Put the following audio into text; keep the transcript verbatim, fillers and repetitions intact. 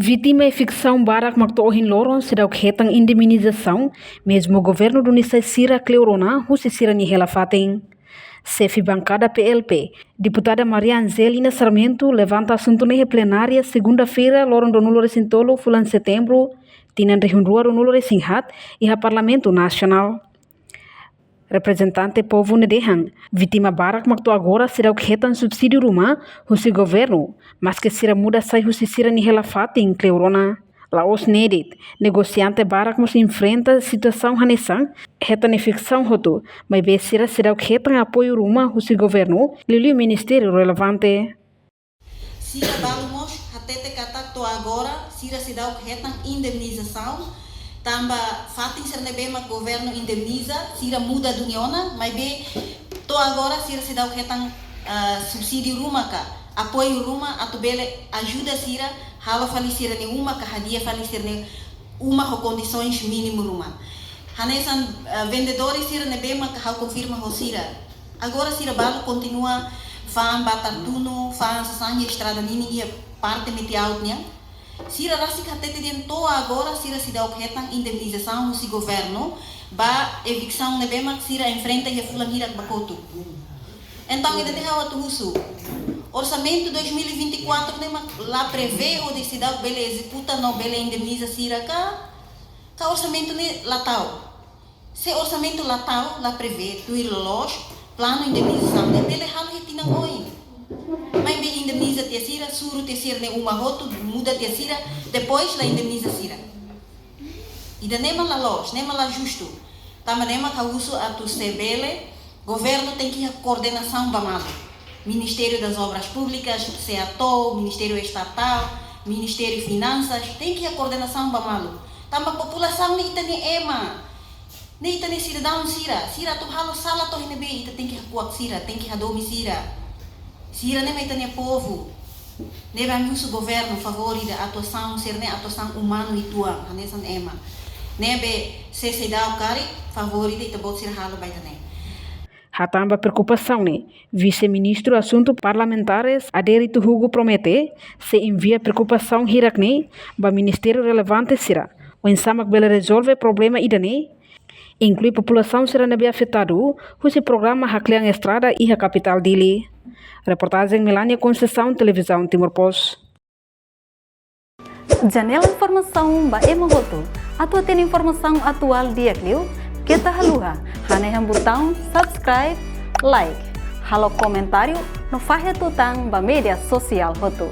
Vítima eviksaun barak mak to'o ohin loron seidauk hetan indemnizasaun, mezmu governu duni sai sira kleur ona husi sira-nia hela-fatin. Xefe bankada P L P, Deputada Maria Angelina Sarmento, levanta asuntu ne'e iha plenária segunda-feira, loron ruanulu-resin-tolu fulan Setembru, tinan rihun rua ruanulu-resin-haat, iha Parlamentu Nasionál. Reprezentante povu ne'e dehan, vítima barak mak to'o agora seidauk hetan subsídiu ruma husi governu, maske sira muda sai husi sira-nia hela-fatin kleur ona. La'ós ne'e de'it, negosiante barak mós enfrenta situasaun hanesan, hetan eviksaun hotu, maibé sira seidauk hetan apoiu ruma husi governu, liuliu ministériu relevante. Sira balu mós hatete katak to'o agora sira seidauk hetan indemnizasaun, tanba fatin sira ne'ebé mak governu indemniza, sira muda duni ona, maibé to'o agora sira seidauk hetan, ah, subsídiu ruma ka, apoiu ruma atu bele ajuda sira halo fali sira-nia uma ka hadi'a fali sira-nia uma ho kondisoens mínimu ruma. Hanesan, ah, vendedores sira ne'ebé mak ha'u konfirma ho sira. Agora sira balu kontinua fa'an batar tunu, fa'an sasán iha estrada ninin iha parte Metiaut nian. Sira rasik hatete dehan to'o agora sira seidauk hetan indemnizasaun husi governu ba eviksaun ne'ebé mak sira enfrenta iha fulan hirak ba kotuk. Entaun, ida-ne'e ha'u atu husu. Orsamentu dois mil e vinte e quatro ne'e mak la prevee hodi seidauk bele ezekuta no bele indemniza sira ka? Ka orsamentu ne'e la tau? Se orsamentu la tau, la prevee, tuir loloos, planu indemnizasaun ne'e bele halo iha tinan oin. Maibé indemniza tiha sira, suru tiha sira-nia uma hotu, muda tiha sira, depois la indemniza sira. Ida-ne'e mak la loos, ne'e mak la justu. Tanba ne'e mak ha'u husu atu se bele, governu tenke iha koordenasaun ba malu. Ministério das Obras Públicas, SEATOU, Ministério Estatal, Ministério Finansas, tenke iha koordenasaun ba malu. Tanba populasaun ne'e ita-nia ema. Ne'e ita-nia sidadaun sira, sira atu halo sala to'o iha ne'ebé ita tenke hakuak sira, tenke hadomi sira. Sira ne'e mak ita-nia povu. Ne'ebé ami husu governu favór ida atuasaun sira-ne'e atuasaun umanu uitoan, hanesan ema. Ne'ebé se seidauk karik, favór ida ita-boot sira halo ba ita-nia. Hatán ba preokupasaun ne'e, Vise-Ministru Asuntu Parlamentares Adérito Hugo promete, sei envia preokupasaun hirak-ne'e ba ministériu relevante sira, oinsá mak bele rezolve problema ida-ne'e, inklui populasaun sira ne'ebé afetadu husi programa haklean estrada iha kapitál Dili. Reportajen Melania Conceição, Televizaun Timor Post. Janela informasaun ba ema hotu. Atu hatene informasaun atuál di'ak liu, keta haluha hanehan butaun subscribe, like, halo komentáriu no fahe tutan ba média sosiál hotu.